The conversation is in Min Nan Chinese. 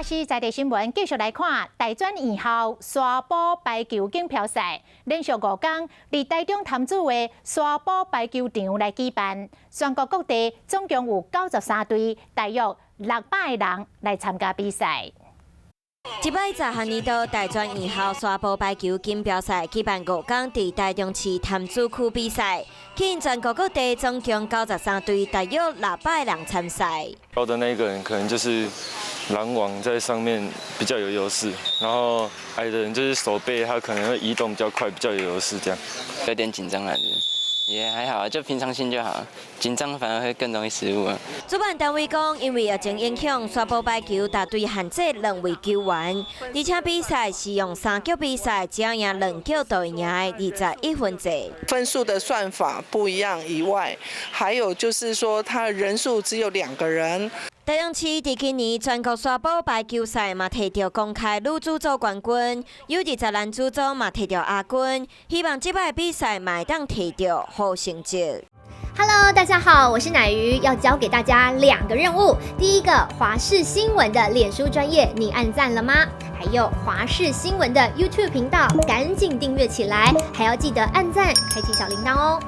華視在地新聞繼續來看大專院校沙埔排球錦標賽，連續5工佇台中潭子的沙埔排球場來舉辦，全國各地總共有93隊，大約600個人來參加比賽。這擺十學年度大專院校沙埔排球錦標賽舉辦五工，佇台中市潭子區比賽，吸引全國各地總共93隊，大約600人參賽。高的那個人可能就是攔網在上面比較有優勢，然後矮的人就是手背，他可能會移動比較快，比較有優勢。這樣有點緊張啊，也還好，就平常心就好，緊張反而會更容易失誤。主辦單位講，因為疫情影響，沙埔排球大隊限制兩位球員，而且比賽是用三局比賽，只要贏兩局就會贏的21分制。分數的算法不一樣以外，還有就是說，他人數只有兩個人。台中市佇今年全國沙埔排球賽嘛提著公開女子組冠軍，U20男子組嘛提著亞軍，希望這擺比賽嘛會當提著好成績。 Hello，大家好，我是奶魚，要交給大家兩個任務。第一個，華視新聞的臉書專頁，你按讚了嗎？還有華視新聞的 YouTube 頻道，趕緊訂閱起來，還要記得按讚，開啟小鈴鐺哦。